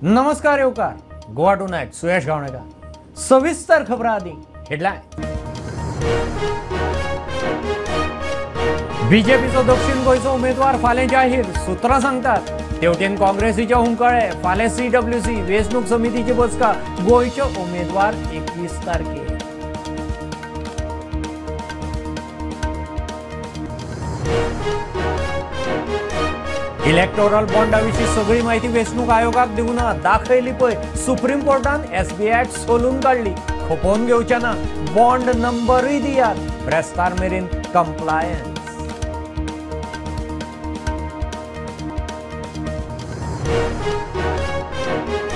नमस्कार येवकार गोवा टुनायट सुयश गावणेकर. सविस्तर खबरां आदी हेडलायन. बीजेपीचो दक्षिण गोंयचो उमेदवार फाल्यां जाहीर, सूत्रां सांगतात. तेवटेन काँग्रेसीचे हुमकळे, फाल्यां सीडब्ल्यूसी वेंचणूक समितीची बसका, गोंयचे उमेदवार 21 तारखेर. इलेक्टोरल बॉन्डा विशीं सगळी माहिती वेंचणूक आयोगाक दिवना दाखयली पळय सुप्रीम कोर्टान एसबीआयक सोलून काडली. खपोवन घेवचे ना, बॉन्ड नंबरूय दियात, ब्रेस्तार मेरेन कंप्लायन्स.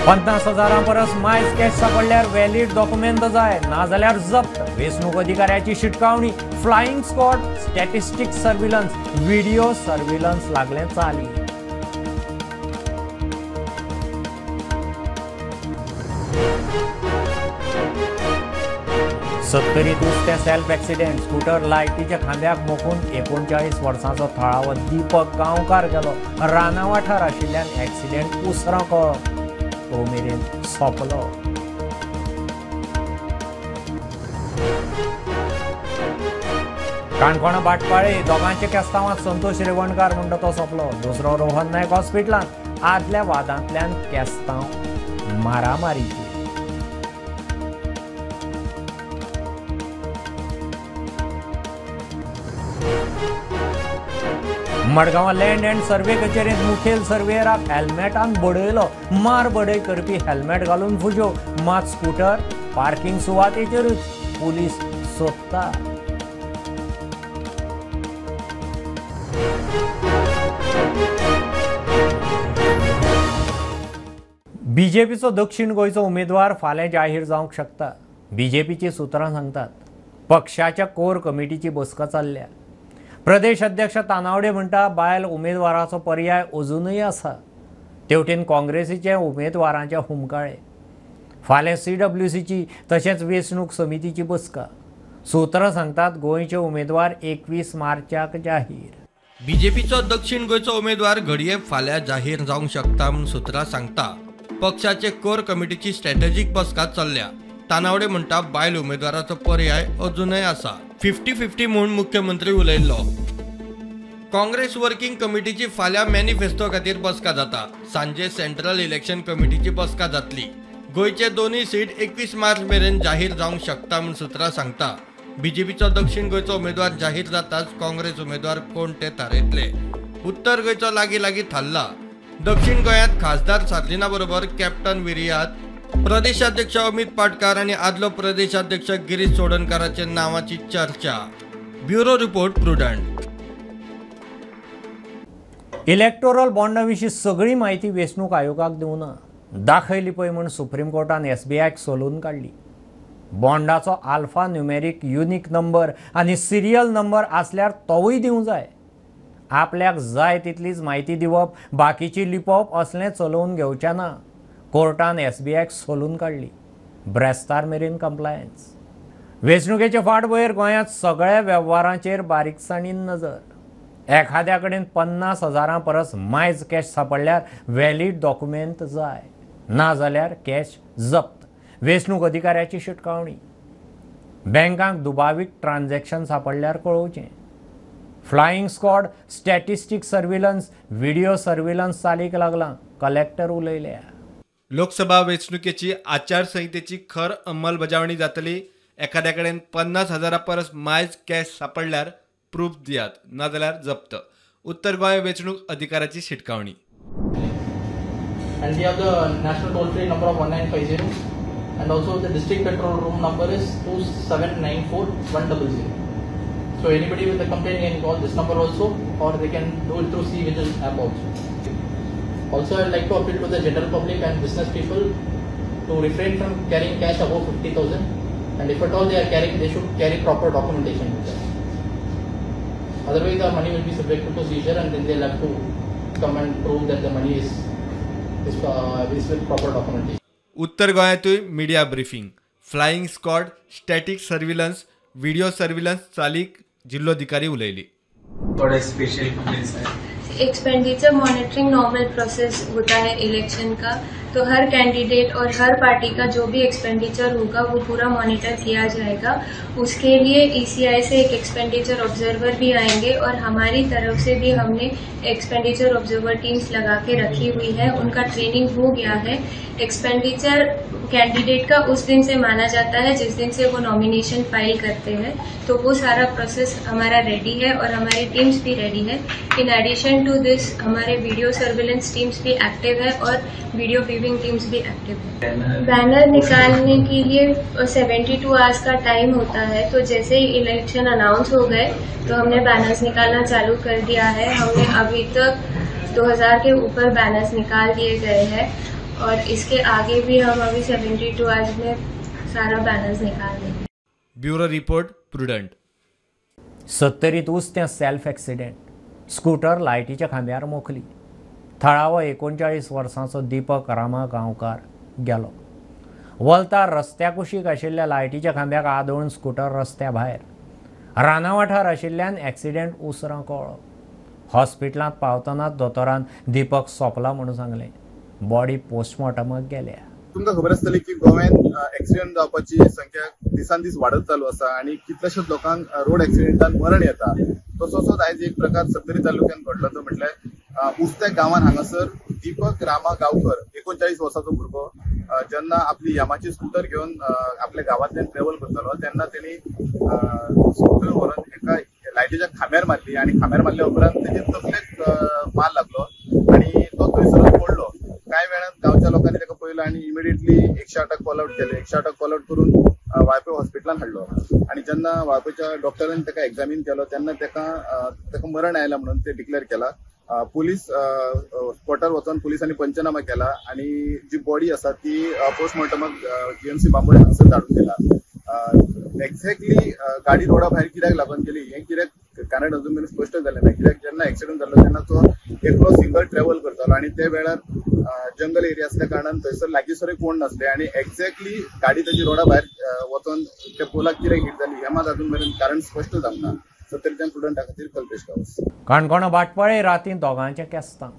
पन्नास हजारां परस मायज कॅश सापडल्यार व्हॅलीड डॉक्युमेंट जाय, नाजाल्यार जप्त. वेंचणूक अधिकाऱ्याची शिटकावणी. Flying squad, statistic surveillance, video surveillance लागलें चाली. सत्तरीत उस्तें सेल्फ एक्सिडेंट, स्कूटर लायटीच्या खांब्याक मोखून 39 वर्सांचो थळावो दीपक गांवकार गेलो. राना वाठार आशिल्ल्यान एक्सिडेंट उसरां कळ्ळो, तो मेरेन सोंपलो. काणकोणा भाटपाळे दोगांच्या केस्तांवांत संतोष रेवणकार म्हणटा तो सोंपलो. दुसरो रोहन नायक हॉस्पिटलांत. आदल्या वादांतल्यान केस्तांव मारामारीचे. मडगांवां लँड अँड सर्वे कचेरेंत मुखेल सर्वेयराक हेल्मेटान बडयलो. मार बडय करपी हेल्मेट घालून फुज्यो, मात स्कूटर पार्किंग सुवातेचेरूच पुलीस सोदता. बीजेपीचो दक्षिण गोंयचो उमेदवार फाल्यां जाहीर जावंक शकता, बीजेपीची सूत्रां सांगतात. पक्षाच्या कोर कमिटीची बसका चल्ल्या. प्रदेश अध्यक्ष तानावडे म्हणटा बायल उमेदवाराचो पर्याय अजूनय आसा. तेवटेन काँग्रेसीचे उमेदवारांचे हुमकाळे. फाल्यां सीडब्ल्यूसीची तशेंच वेंचणूक समितीची बसका. सूत्रां सांगतात गोंयचे उमेदवार 21 मार्चाक जाहीर. बीजेपीचो दक्षिण गोंयचो उमेदवार घडये फाल्यां जाहीर जावंक शकता म्हूण सूत्रां सांगता. पक्षाचे कोर कमिटीची स्ट्रॅटेजीक बसका चल्ल्या. तानावडे म्हणटा बायल उमेदवाराचो पर्याय अजूनय आसा. 50-50 म्हूण मुख्यमंत्री उलयल्लो. काँग्रेस वर्किंग कमिटीची फाल्यां मॅनिफेस्टो खातीर बसका जाता. सांजे सेंट्रल इलेक्शन कमिटीची बसका जातली. गोंयचे दोनूय सीट 21 मार्च मेरेन जाहीर जावंक शकता म्हूण सूत्रां सांगता. बीजेपीचो दक्षिण गोंयचो उमेदवार जाहीर जाताच काँग्रेस उमेदवार कोण ते थारयतले. उत्तर गोंयचो लागीं लागीं थारला. दक्षिण गोंयांत खासदार सार्दिना बरोबर कॅप्टन विरियात, प्रदेशाध्यक्ष अमित पाटकार आनी आदलो प्रदेशाध्यक्ष गिरीश चोडणकाराच्या नावाची चर्चा. Bureau report, Prudent. Electoral बॉन्डा विशीं सगळी माहिती वेंचणूक आयोगाक दिवना दाखयली पळय म्हूण सुप्रीम कोर्टान एसबीआयक सोलून काडली. बॉन्डाचो आल्फा न्युमेरीक युनिक नंबर आनी सिरियल नंबर आसल्यार तोवूय दिवंक जाय. आपल्याक जाय तितलीच माहिती दिवप, बाकीची लिपोवप असलें चलोवन घेवचें ना. कोर्टान एसबीआयक सोलून काडली. ब्रेस्तार मेरेन कंप्लायन्स. वेंचणुकेचे फाटभुंयेर गोंयांत सगळ्या वेव्हारांचेर बारीकसाणीन नजर. एखाद्या कडेन 50 हजारां परस मायज कॅश सापडल्यार व्हॅलीड डॉक्युमेंट जाय, नाजाल्यार कॅश जप्त. वेंचणूक अधिकाऱ्याची शिटकावणी. बँकांक दुबावीत ट्रान्झॅक्शन सापडल्यार कळोवचें. Flying squad, statistic surveillance, video surveillance चालीक लागलां, कलेक्टर उलयल्या. लोकसभा वेंचणुकेची आचारसंहितेची खर अंमलबजावणी जातली. एखाद्या कडेन 50 हजारा परस मायज कॅश सापडल्यार प्रूफ दियात, नाजाल्यार जप्त. उत्तर गोंय वेंचणूक अधिकाऱ्याची शिटकावणी. And we have the national toll free number of 1950 and also the district control room number is 2794 100. So anybody with a complaint can call this number also, or they can do it through cVigil app also. Also, I would like to appeal to the general public and business people to refrain from carrying cash above 50,000, and if at all they are carrying, they should carry proper documentation with them. Otherwise, the money will be subjected to seizure, and then they'll have to come and prove that the money is with proper documentation. उत्तर गोंयांतूय media briefing, flying squad, static surveillance, video surveillance चालीक जिल्लोधिकारी उलयली. थोडे special complains आहे. Expenditure monitoring normal process होता है election का, तो हर candidate और हर party का जो भी एक्सपेंडिचर होगा वो पूरा मॉनिटर किया जाएगा। उसके लिए ईसीआई से एक एक्सपेंडिचर ऑब्जर्वर भी आएंगे और हमारी तरफ से भी हमने एक्सपेंडिचर ऑब्जर्वर टीम्स लगा के रखी हुई है, उनका ट्रेनिंग हो गया है। एक्सपेंडिचर कैंडिडेट का उस दिन से माना जाता है जिस दिन से वो नॉमिनेशन फाइल करते हैं, तो वो सारा प्रोसेस हमारा रेडी है और हमारी टीम्स भी रेडी है। इन एडिशन टू this हमारे वीडियो सर्विलेंस टीम्स भी एक्टिव है और वीडियो वीविंग टीम्स भी एक्टिव है। बैनर निकालने के लिए 72 आवर्स का टाइम होता है, तो जैसे ही इलेक्शन अनाउंस हो गए तो हमने बैनर्स निकालना चालू कर दिया है। हमने अभी तक 2000 के ऊपर बैनर्स निकाल दिए गए हैं और इसके आगे भी हम अभी 72 आवर्स में सारा बैनर्स निकाल देंगे। Bureau report, Prudent. सत्तरीत उस्तें सेल्फ एक्सिडेंट, स्कूटर लायटीच्या खांब्यार मोखली। थळावो 39 वर्सांचो दीपक रामा गांवकार गेलो। वलतार रस्त्या कुशीक आशिल्ल्या लायटीच्या खांब्याक आदळून स्कूटर रस्त्या भायर राना वाठार आशिल्ल्यान एक्सिडेंट उसरां कळ्ळो। हॉस्पिटलांत पावतनाच दोतोरान दीपक सोंपला म्हणून सांगलें। बॉडी पोस्टमॉर्टमाक गेल्या। तुमकां खबर आसतली की गोव्यान एक्सिडेंट जावपाची संख्या दिसान दीस वाडत चालू आसा आनी कितल्याश्याच लोकांक रोड एक्सिडेंटान मरण येता। तसोच आयज एक प्रकार सत्तरी तालुक्यान घडलो, तो म्हटल्यार उस्त्या गांवान हांगासर दीपक रामा गांवकर 39 वर्साचो भुरगो जेन्ना आपली यामाची स्कूटर घेवन आपल्या गांवांतल्यान ट्रेवल करतालो तेन्ना तेणी स्कूटर व्हरून एका लायटीच्या खांब्यार मारली आनी खांब्यार मारल्या उपरांत तेजे तकलेक मार लागलो आनी तो थंयसरूच पडलो। कांय वेळान गांवच्या लोकांनी ताका पळयलो आनी इमिडिएटली 108 कॉल आउट केले। 108 कॉल आउट करून वाळपे हॉस्पिटलान हाडलो आनी जेन्ना वाळपेच्या डॉक्टरान ताका एग्जामीन केलो तेन्ना ताका मरण आयला म्हणून ते डिक्लेअर केला। पुलीस स्पॉटार वचून पुलिसांनी पंचनामा केला आनी जी बॉडी आसा ती पोस्टमॉर्टमाक जीएमसी बांबोळे हांगासर धाडून दिला। एक्झॅक्टली गाडी रोडा भायर कित्याक लागून गेली हें कित्याक कारण अजून मेरेन स्पश्ट जालें ना, कित्याक जेन्ना एक्सिडंट जालो तेन्ना तो एकलो सिंगल ट्रॅव्हल करतालो आनी त्या वेळार जंगल एरिया असल्या कारणान थंयसर लागींसर कोण नासले आनी एक्झॅक्टली गाडी ताजी रोडा भायर वचून त्या पोलाक कित्याक हिट जाली हें मात अजून मेरेन कारण स्पश्ट जावंक ना। सत्तरीच्यान प्रुडंटा खातीर कल्पेश गांवस। काणकोणा भाटपाळे रातीं दोगांच्या केस्तां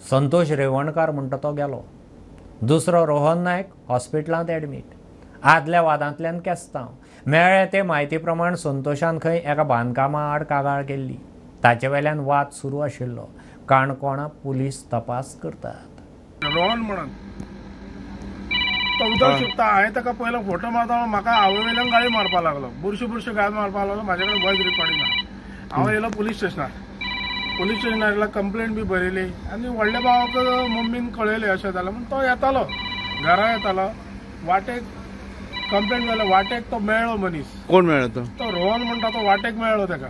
संतोष रेवणकार म्हणटा तो गेलो, दुसरो रोहन नायक हॉस्पिटलांत एडमीट। आदल्या वादांतल्यान केस्तांव मेळ्ळे ते म्हायती प्रमाण संतोषान खंय एका बांदकामा आड कागाळ केल्ली, ताचे वेल्यान वाद सुरू आशिल्लो। काणकोणा पुलीस तपास करतात। रोहन म्हणून तो उदक शिंपता, हांवें ताका पयलो फोटो मारता, म्हाका आवय वयल्यान गाळी मारपाक लागलो, बुरशी बुरशी गाळ मारपाक लागलो। म्हाजे कडेन वॉयस रिकॉर्डिंग आहा। हांव येयलो पुलीस स्टेशनार, पुलीस स्टेशनार येयलो, कंप्लेन बी बरयली आनी व्हडल्या भावाक मम्मीन कळयलें अशें जालें म्हूण तो येतालो, घरा येतालो। वाटेक कंप्लेन जालें, वाटेक तो मेळ्ळो मनीस। कोण मेळ्ळो तो? तो रोहन म्हणटा तो वाटेक मेळ्ळो ताका।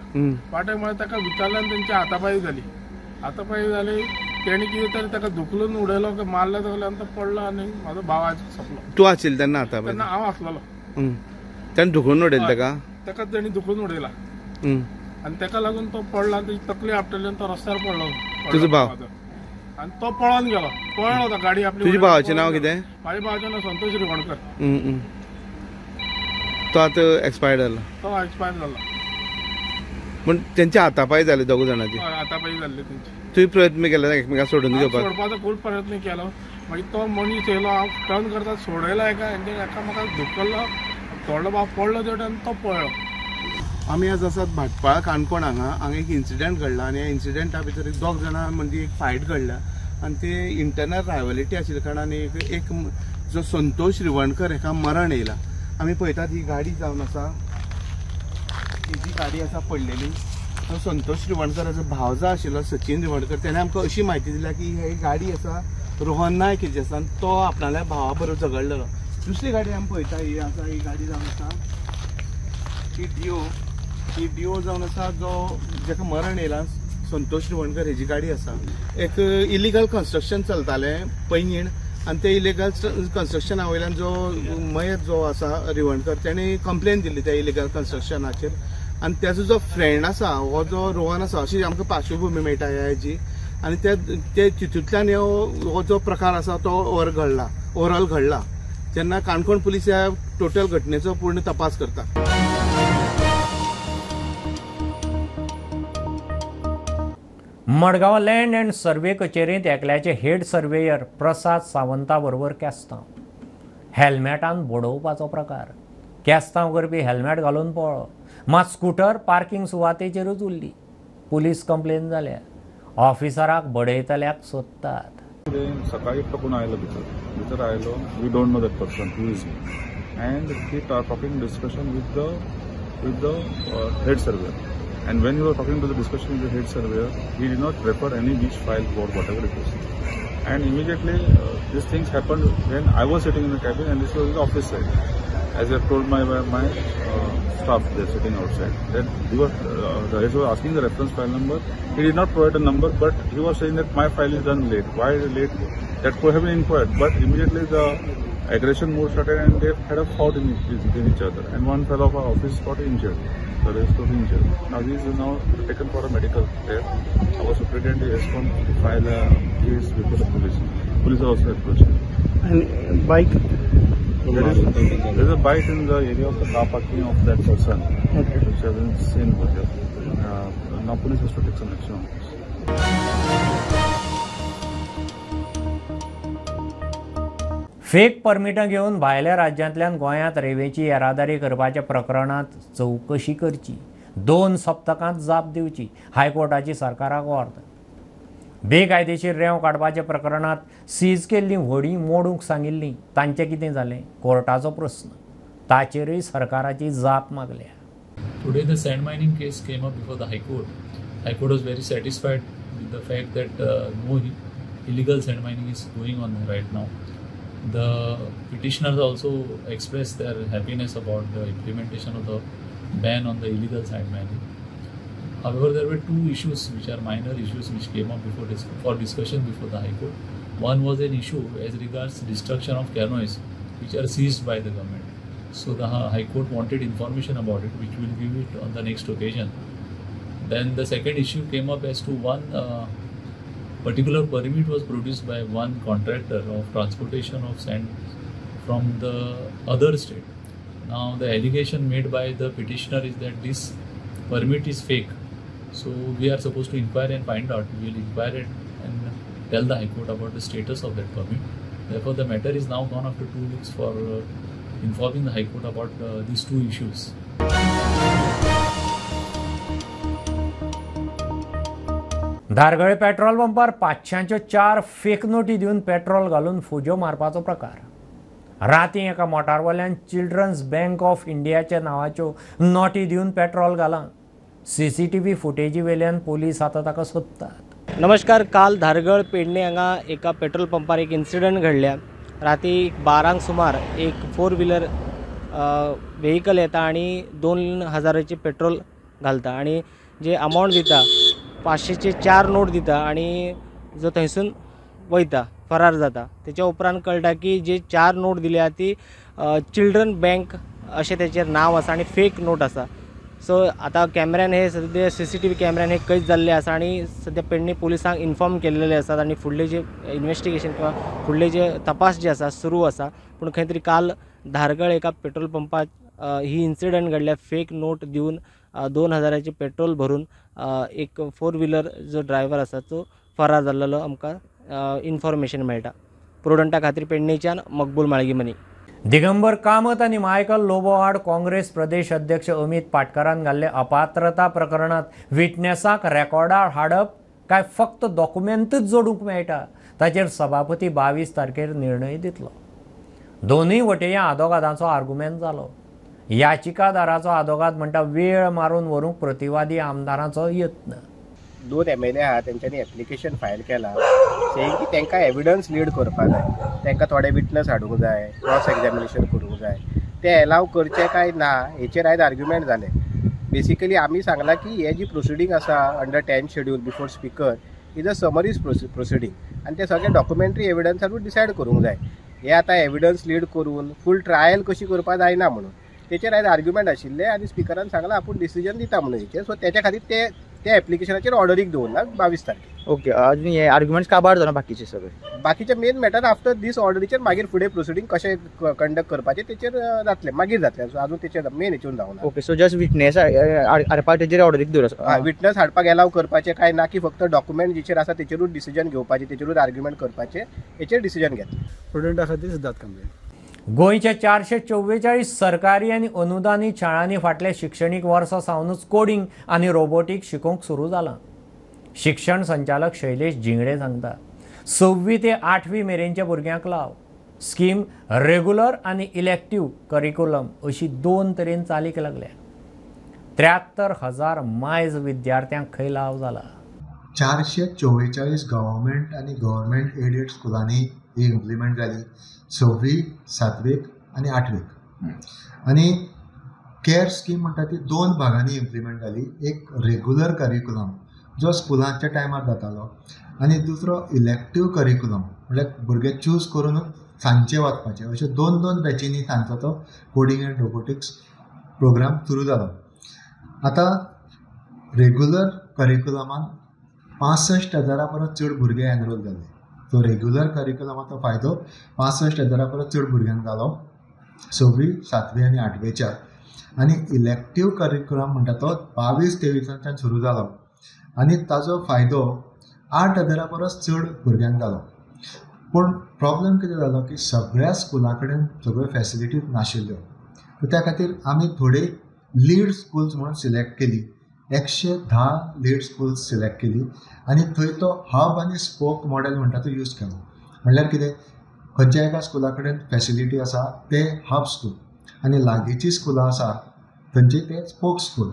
वाटेक मेळ्ळो ताका विचारल्यान तेंची हातापाई जाली, हातापाई जाली तेणी कितें तरी ताका धुकलून उडयलो की मारलो सगळें आनी तो पडलो आनी म्हाजो भाव आज सोंपलो। तूं आशिल्लो तेन्ना हातापाई? तेन्ना हांव आसलेलो। तेणें धुकलून उडयलें ताका? ताका तेणी धुकलून उडयला आनी ताका लागून तो पडला आनी ताची तकली आपटली आनी तो रस्त्यार पडलो। तुजो भाव? आनी तो पळोन गेलो, पळ्ळो तो गाडी आपली। तुज्या भावाचें नांव कितें? म्हाज्या भावाचें नांव संतोष रिवणकर। तो आतां एक्सपायर्ड जालो? तो एक्सपायर्ड जालो। पूण तेंचे हातापाय जाले दोग जाणांचे? हातापाय जाल्ले तेंचे। तुवें प्रयत्न केलो एकमेकांक सोडून घेवपाक? सोडपाचो खूब प्रयत्न केलो, मागीर तो मनीस येयलो, हांव टर्न करता सोडयलो एका, एका म्हाका धुकल्लो, थोडो भाव पडलो तेवटेन आनी तो पळ्ळो। आमी आज आसात भाटपाळ काणकोण हांगा। हांगा एक इन्सिडंट घडला आनी ह्या इन्सिडंटा भितर दोग जाणां मदीं एक फायट घडल्या आनी ते इंटरनल रायवलिटी आशिल्ल्या कारणान एक जो संतोष रिवणकर हेका मरण येयला। आमी पळयतात ही गाडी जावन आसा, ही जी गाडी आसा पडलेली तो संतोष रिवणकराचो भाव जो आशिल्लो सचिन रिवणकर, तेणें आमकां अशी म्हायती दिल्या की ही गाडी आसा रोहन नायक हेजी आसा आनी तो आपणाल्या भावा बरोबर झगडलेलो। दुसरी गाडी आमी पळयता ही आसा, ही गाडी जावन आसा ही डिओ, ही डिओ जावन आसा जो जेका मरण येयला संतोष रिवणकर हेजी गाडी आसा। एक इलिगल कन्स्ट्रक्शन चलतालें पैंगीण आनी ते इलिगल कन्स्ट्रक्शना वयल्यान जो मयत जो आसा रिवणकर तेणें कंप्लेन दिल्ली त्या इलिगल कन्स्ट्रक्शनाचेर आनी तेजो जो फ्रेंड आसा हो जो रोहन आसा अशी आमकां पार्श्वभुमी मेळटा ह्या हेजी आनी ते तितूंतल्यान हो जो प्रकार आसा तो ओवरऑल घडला। जेन्ना काणकोण पुलीस ह्या टोटल घटनेचो पूर्ण तपास करता। मडगांव लँड अँड सर्वे कचेरींत एकल्याचे हेड सर्वेयर प्रसाद सावंता बरोबर केस्तांव. हेल्मेटान बडोवपाचो प्रकार. केस्तांव करपी हेल्मेट घालून पळ्ळो, मात स्कूटर पार्किंग सुवातेचेरूच उरली. पुलीस कंप्लेन जाल्या. ऑफिसराक बडयतल्याक सोदतात. सकाळी एकटो कोण आयलो भितर आयलो, we don't know that person who is he, and he talking discussion with the head surveyor. And when he was talking to the discussion with the head surveyor, he did not refer any which file or whatever it was. And immediately these things happened when I was sitting in the cabin and this was in the office side. As I told my staff there sitting outside, that he was the head was asking the reference file number. He did not provide a number, but he was saying that my file is done late. Why late? That could have been inquired. But immediately the aggression mode started and they had a fought within each other. And one fellow of our office got injured. The rest got injured. Now he is now taken for a medical care. Our superintendent has gone to file a case before the police. Police are also approaching. And bike? There is a bike in the area of the car parking of that person, okay, which I haven't seen over here. Now police has to take some action on this. Fake परमिटां घेवन भायल्या राज्यांतल्यान गोंयांत रेंवेची येरादारी करपाच्या प्रकरणांत चवकशी करची, 2 सप्तकांत जाप दिवची, हायकोर्टाची सरकाराक ऑर्द. बेकायदेशीर रेंव काडपाच्या प्रकरणांत सीज केल्लीं व्हडीं मोडूंक सांगिल्लीं, तांचें कितें जालें? कोर्टाचो प्रस्न. ताचेरूय सरकाराची जाप मागल्या. Today the sand mining case came up before the High Court. High Court was very satisfied with the fact that no illegal sand mining is going on right now. The petitioners also expressed their happiness about the implementation of the ban on the illegal sand mining. However, there were 2 issues which are minor issues which came up before for discussion before the High Court. One was an issue as regards destruction of canoes which are seized by the government. So the High Court wanted information about it, which will give it on the next occasion. Then the second issue came up as to one particular permit was produced by one contractor of transportation of sand from the other state. Now the allegation made by the petitioner is that this permit is fake. So we are supposed to inquire and find out. We will inquire it and tell the High Court about the status of that permit. Therefore, the matter is now gone after 2 weeks for informing the High Court about these 2 issues. Dhargal petrol पंपार 500च्यो 4 fake नोटी दिवन petrol घालून फुज्यो मारपाचो प्रकार. राती एका मोटारवाल्यान children's bank of इंडियाच्या नांवाच्यो नोटी दिवन पेट्रोल घालां. सीसीटीव्ही फुटेजी वेल्यान पोलीस आतां ताका सोदतात. नमस्कार. काल धारगळ पेडणे हांगा एका पेट्रोल पंपार एक इन्सिडंट घडल्या. राती 12 सुमार एक 4 व्हिलर व्हेकल येता आनी 2000 पेट्रोल घालता आनी जे अमावंट दिता 500 4 नोट दिता आनी जो थंयसून वयता, फरार जाता. तेच्या उपरांत कळटा की जे 4 नोट दिल्या ती चिल्ड्रन बँक अशें तेचेर नांव आसा आनी फेक नोट आसा. सो आतां कॅमेऱ्यान हे सद्या सीसीटीव्ही कॅमेऱ्यान हे कैद जाल्ले आसा आनी सद्या पेडणे पुलिसांक इन्फॉर्म केल्लेले आसात आनी फुडले जे इन्वेस्टिगेशन किंवा फुडले जे तपास जे आसा सुरू आसा. पूण खंय तरी काल धारगळ एका पेट्रोल पंपार ही इन्सिडंट घडल्या. फेक नोट दिवन 2000 पेट्रोल भरून एक 4 व्हिलर जो ड्रायव्हर आसा तो फरार जाल्लो आमकां इन्फॉर्मेशन मेळटा. प्रुडंटा खातीर पेडणेच्यान मकबूल माळगीमनी. दिगंबर कामत आनी मायकल लोबो आड काँग्रेस प्रदेश अध्यक्ष अमित पाटकरान घाल्ले अपात्रता प्रकरणांत विटनेसाक रेकॉर्डार हाडप काय फक्त डॉक्युमेंटूच जोडूंक मेळटा ताचेर सभापती 22 तारखेर निर्णय दितलो. दोनूय वटेन आदोगादांचो आर्गुमेंट जालो. याचिकादाराचो आदोगाद म्हणटा वेळ मारून व्हरूंक प्रतिवादी आमदारांचो यत्न. 2 MLA आहा तेंच्यांनी एप्लिकेशन फायल केला सेईंग की तांकां एविडन्स लीड करपाक जाय, तांकां थोडे विटनस हाडूंक जाय, क्रॉस एग्जामिनेशन करूंक जाय. ते एलाव करचे काय ना हेचेर आयज आर्ग्युमेंट जाले. बेसिकली आमी सांगलां की हे जी प्रोसिडींग आसा under 10 schedule before speaker is a summary proceeding आनी ते सगळे डॉक्युमेंटरी एविडन्सारूच डिसायड करूंक जाय. हे आतां एविडन्स लीड करून फूल ट्रायल कशी करपाक जायना म्हणून तेचेर आयज आर्ग्युमेंट आशिल्ले आनी स्पिकरान सांगलां आपूण डिसिजन दिता म्हणून हेचेर. सो तेच्या खातीर ते त्या एप्लिकेशनाचेर ऑर्डरीक दवरला 22 तारखेर. ओके, अजून हे आर्ग्युमेंट्स काबार जावना बाकीचे सगळे? बाकीचे मेन मॅटर आफ्टर दीस ऑर्डरीचेर मागीर फुडें प्रोसिडींग कशें कंडक्ट करपाचें तेचेर जातलें, मागीर जातलें, अजून तेचेर मेन हेचेर जावना. ओके, सो जस्ट विटनेस हाडपाक तेजेर ऑर्डरीक दवर? विटनेस हाडपाक एलाव करपाचें काय ना की फक्त डॉक्युमेंट जेचेर आसा तेचेरूच डिसिजन घेवपाचें, तेचेरूच आर्ग्युमेंट करपाचें, हेचेर डिसिजन घेतलें. प्रुडंटा खातीर सिद्धार्थ कांबळे. गोंयच्या 444 सरकारी आनी अनुदानीत शाळांनी फाटल्या शिक्षणीक वर्सा सावनूच कोडिंग आनी रोबोटीक शिकोवंक सुरू जालां. शिक्षण संचालक शैलेश झिंगडे सांगता 6वी ते 8वी मेरेनच्या भुरग्यांक लाव स्कीम रेगुलर आनी इलेक्टीव करिकुलम अशी 2 तरेन चालीक लागल्या. 73,000 मायज विद्यार्थ्यांक खंय लाव जाला. 444 गव्हर्मेंट आनी गव्हर्मेंट एडेड स्कुलांनी ही इम्प्लिमेंट जाली, 6वी, 7वेक आनी 8वेक. आनी केअर स्कीम म्हणटा ती 2 भागांनी इम्प्लिमेंट जाली. एक रेगुलर करिकुलम जो स्कुलांच्या टायमार जातालो आनी दुसरो इलेक्टीव करिकुलम म्हणल्यार भुरगे चूज करून सांजचे वचपाचे. अशे 2-2 बॅचींनी सांजचो तो कोडिंग एंड रोबोटिक्स प्रोग्राम सुरू जालो. आतां रेगुलर करिकुलमान 65,000 परस चड भुरगे एनरोल जाले. सो रेगुलर करिकुलमाचो फायदो 65,000 परस चड भुरग्यांक जालो 6वी, 7वी आनी 8वेच्या. आनी इलेक्टीव करिकुलम म्हणटा तो 22-23 सुरू जालो आनी ताजो फायदो 8,000 परस चड भुरग्यांक जालो. पूण प्रॉब्लम कितें जालो की सगळ्या स्कुलां कडेन सगळ्यो फॅसिलिटीज नाशिल्ल्यो. त्या खातीर आमी थोडे लीड स्कुल्स म्हणून सिलेक्ट केली, 110 लीड स्कुल्स सिलेक्ट केली आनी थंय तो हब आनी स्पोक मॉडेल म्हणटा तो यूज केलो. म्हणल्यार कितें, खंयच्या एका स्कुला कडेन फॅसिलिटी आसा ते हब स्कूल आनी लागींची स्कुलां आसा थंयचे ते स्पोक स्कूल.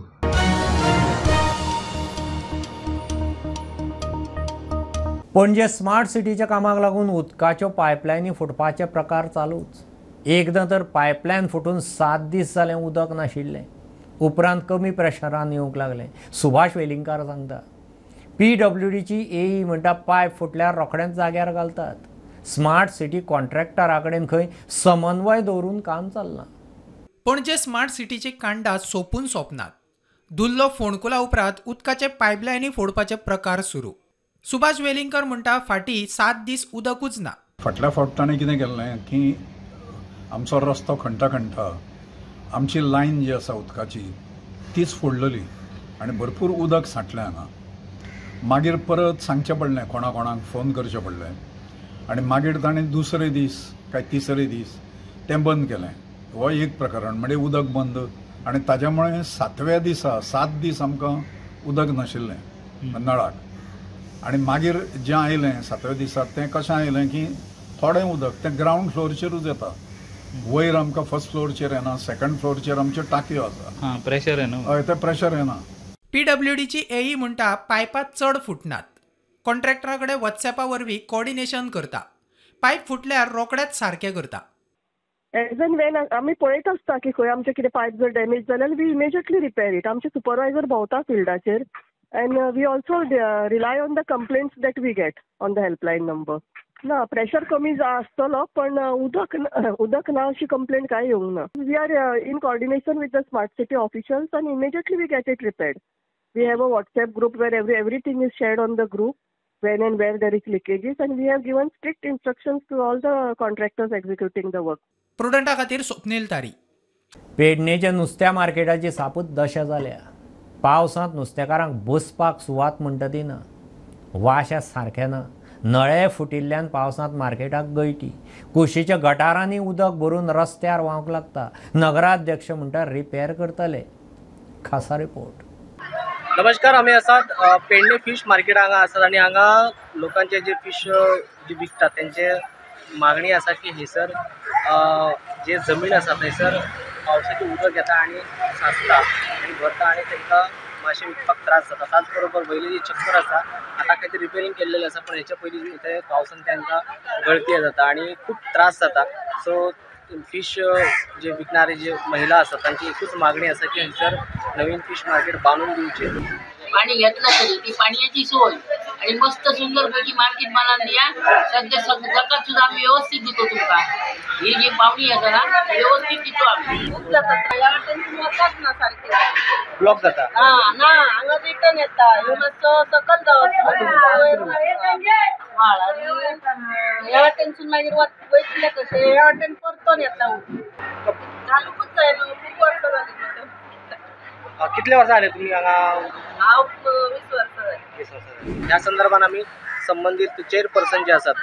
पणजे स्मार्ट सिटीच्या कामाक लागून उदकाच्यो पायपलायनी फुटपाचे प्रकार चालूच. एकदां तर पायपलायन फुटून 7 दीस जालें उदक नाशिल्लें. उपरांत कमी प्रेशरान येवंक लागलें. सुभाष वेलिंगकार सांगता PWDची एई म्हणटा पायप फुटल्यार रोखडेंच जाग्यार घालतात. स्मार्ट सिटी कॉन्ट्रॅक्टरा कडेन खंय समन्वय दवरून काम चल्लां. पणजे स्मार्ट सिटीची कांडां सोंपून सोंपनात. दुल्लो फोंडकुला उपरांत उदकाचे पायपलायनी फोडपाचे प्रकार सुरू. सुभाष वेलिंगकर म्हणटा फाटीं 7 दीस उदकूच ना. फाटल्या फावट ताणें कितें केल्लें की आमचो रस्तो खणटा खणटा आमची लायन जी आसा उदकाची तीच फोडलेली आनी भरपूर उदक सांठलें हांगा. मागीर परत सांगचें पडलें, कोणा कोणाक फोन करचें पडलें आनी मागीर ताणें दुसरे दीस काय तिसरे दीस तें बंद केलें. हो एक प्रकरण म्हणजे उदक बंद आनी ताज्या मुळे 7व्या दिसा 7 दीस आमकां उदक नाशिल्लें नळाक. आनी मागीर जें आयलें 7व्या दिसा तें कशें आयलें की थोडें उदक तें ग्रावंड फ्लोरचेरूच येता, वयर आमकां फर्स्ट फ्लोरचेर येना, सेकंड फ्लोरचेर आमच्यो टाकयो आसा, प्रेशर येना, हय तें प्रेशर येना. PWDची एई म्हणटा पायपां चड फुटनात. कॉन्ट्रॅक्टरा कडेन वॉट्सॅपा वरवीं कोऑर्डिनेशन करता. पायप फुटल्यार रोखडेच सारकें करता. एज एंड वेन आमी पळयत आसता की खंय आमचें कितें पायप जर डॅमेज जाल्यार we immediately repair it. आमचे सुपरवायजर भोंवता फिल्डाचेर and we also rely on the complaints that we get on the helpline number. ना प्रेशर कमी आसतलो पण उदक ना अशी कंप्लेंट काय येवंक ना. We are in coordination with the smart city officials and immediately we get it repaired. We have a WhatsApp group where everything is shared on the group when and where there is leakages and we have given strict instructions to all the contractors executing the work. प्रुडंटा खातीर स्वप्नील तारी. पेडणेच्या नुस्त्या मार्केटाची सापूच दशा जाल्या. पावसांत नुस्तेकारांक बसपाक सुवात म्हणटा ती ना, वाशा सारकें ना, नळे फुटिल्ल्यान पावसांत मार्केटाक गळटी, कुशीच्या गटारांनी उदक भरून रस्त्यार व्हांवंक लागता. नगराध्यक्ष म्हणटा रिपेर करतले. खासा रिपोर्ट. नमस्कार, आमी आसात पेडणे फिश मार्केट हांगा आसात आनी हांगा लोकांचे जे फिश जे विकतात तेंचे मागणी आसा की हयसर जे जमीन आसा थंयसर पावसाचें उदक येता आनी साचता आनी भरता आनी तांकां मातशें विकपाक त्रास जाता. त्याच बरोबर वयली जी चक्कर आसा आतां कांय तरी रिपेरींग केल्लेलें आसा पण हेच्या पयलीं थंय पावसान तांकां गळती जाता आनी खूब त्रास जाता. सो फिश जे विकणारे जे महिला आसात तांची एकूच मागणी आसा की हयसर नवीन फिश मार्केट बांदून दिवचें. पाणी घेतला तरी ती पाण्याची सोय आणि मस्त सुंदर पैकी मार्केट बांधून दिया. सध्या जकात सुद्धा आम्ही व्यवस्थित देतो तुमका. ही जी पावणी आसा ना व्यवस्थीत दितो आमी. खूब जाता ह्या वाटेन वचाच ना सारकें ब्लॉक जाता. हा ना हांगा रिटर्न येता ह्यो मातसो सकल वयर व्हाळ आनी ह्या वाटेनसून मागीर वयतले कशें ह्या वाटेन परतोन येता घालूंकच जाय न्हू. खूब वर्सां जालीं. कितले वर्सां जाले तुमी हांगा? हांव 20 वर्सां जालीं. 20 वर्सां जालीं. ह्या संदर्भात आमी संबंदीत चेअरपर्सन जे आसात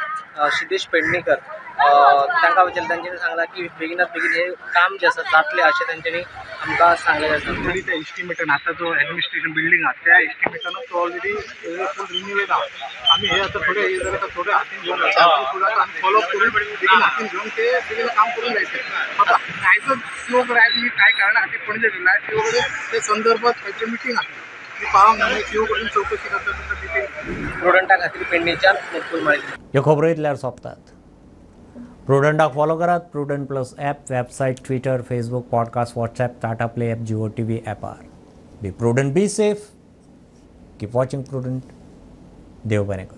सिद्धेश पेडणेकर तांकां विचारलें. तांच्यांनी सांगलां की बेगिनात बेगीन हे काम जे आसा जातलें अशें तांच्यांनी आमकां सांगलेलें आसा. तरी त्या एस्टिमेटान आतां जो एडमिनिस्ट्रेशन बिल्डींग आसा त्या एस्टिमेटानूच तो ऑलरेडी फूल रिन्यूएल आहा. आमी हे आतां थोडे हे जाल्यार थोडे हातीन घेवन फुडें आतां आमी फॉलोअप करून बेगीन हातीन घेवन ते बेगीन काम करून जायचें. आतां आयजच सीओ कडेन आयज मी कांय कारणां खातीर पणजे गेला सीओ कडेन ते संदर्भात खंयचे मिटींग आसली मी पावंक ना सीओ कडेन चवकशी करता मिटींग. प्रुडंटा खातीर पेडणेच्यान मुकुल माळी. ह्यो खबरो इतल्यार सोंपतात. प्रुडंटाक फॉलो करात Prudent plus app, website, Twitter, Facebook, podcast, WhatsApp, Tata Play app, Jio TV ॲपार. Be prudent, be safe, keep watching Prudent. देव बरें करूं.